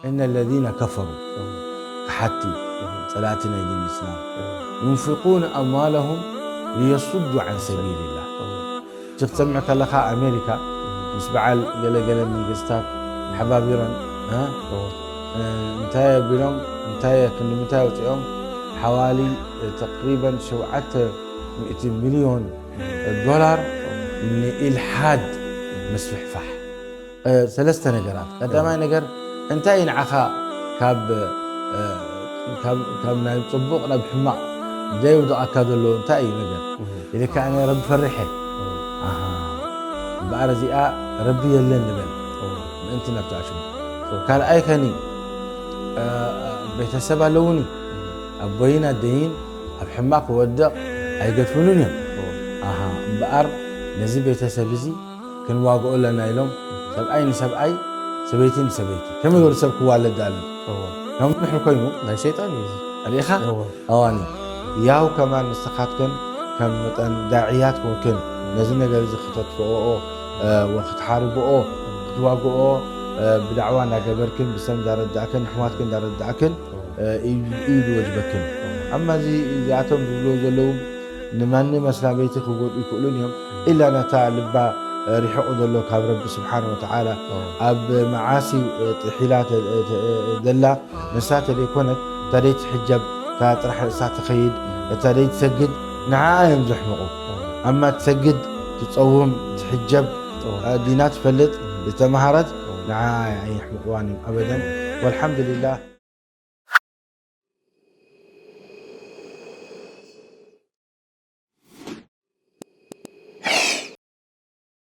إن الذين كفروا፣ ክሓቲ፣ ጸላእቲ ናይ ዲን እስላም፣ ينفقون أموالهم ليصدوا عن سبيل الله። ክትሰምዕ ከለኻ ኣሜሪካ ምስ በዓል ገለገለ መንግስታት ተሓባቢሮም፣ እ፣ እንታይ ኣቢሎም፣ እንታይ ክንዲ ምንታይ ኣውፂኦም፣ ሓዋሊ፣ እ፣ ተቅሪበን ሸውዓተ ሚእቲ ሚልዮን ዶላር ንኢልሓድ ምስፍሕፋሕ። እ፣ ሰለስተ ነገራት። ቀዳማይ ነገር እንታይ እዩ ንዓኻ ካብ፣ እ፣ ካብ፣ ካብ ናይ ጽቡቕ ናብ ሕማቕ ዘየውድቐካ ዘሎ እንታይ እዩ ነገር? ኢልካ ኣነ ረቢ ፈሪሐ። ኣሃ፣ እምበኣር እዚኣ ረቢ የለን ንበል። ምእንቲ ናብቲ ኣሽሙ። ካልኣይ ከኒ፣ እ፣ ቤተሰብ ኣለውኒ። ኣቦይን ኣደይን ኣብ ሕማቕ ክወድቕ ኣይገድፉንን እዮም። ኣሃ፣ እምበኣር ነዚ ቤተሰብ እዚ ክንዋግኦ ኣለና ኢሎም፣ ሰብኣይ ንሰብኣይ፣ ሰበይቲ ንሰበይቲ። ከመይ ገይሩ ሰብ ክዋለድ ኣሎ? እዎ። ከም ምሕር ኮይኑ ናይ ሸይጣን እዩ እዚ። ርኢኻ? እዎ። ኣዋኒ። ያው ከማን ንስኻትክን ከም መጠን ዳዕያት ኮንክን ነዚ ነገር እዚ ክተጥፍኦኦ፣ እ፣ ወክትሓርብኦ፣ ክትዋግኦ፣ እ፣ ብዳዕዋ እንዳገበርክን ብሰም እንዳረዳእክን ኣሕዋትክን እንዳረዳእክን፣ እ፣ እዩ እዩ ዝወጅበክን። ኣማ እዚ እዚኣቶም ዝብልዎ ዘለዉ ንማንም ኣስላመይቲ ክጎድኡ ይክእሉን እዮም። ኢላ ነታ ልባ፣ እ፣ ርሒቑ ዘሎ ካብ ረቢ ስብሓን ወተዓላ ኣብ መዓሲ፣ እ፣ ጥሒላ ተ-፣ ተ-፣ ዘላ ንሳ ተደይኮነት፣ እታ ደይትሕጀብ፣ እታ ጥራሕ ርእሳ ትኸይድ፣ እታ ደይትሰግድ፣ ንዓኣ እዮም ዘሕምቑ። ኣማ ትሰግድ፣ ትጸውም፣ ትሕጀብ፣ እ፣ ዲና ትፈልጥ፣ ዝተምሃረት፣ ንዓኣ ኣየሕምቕዋን እዮም ኣበደን። ወልሓምዱሊላህ።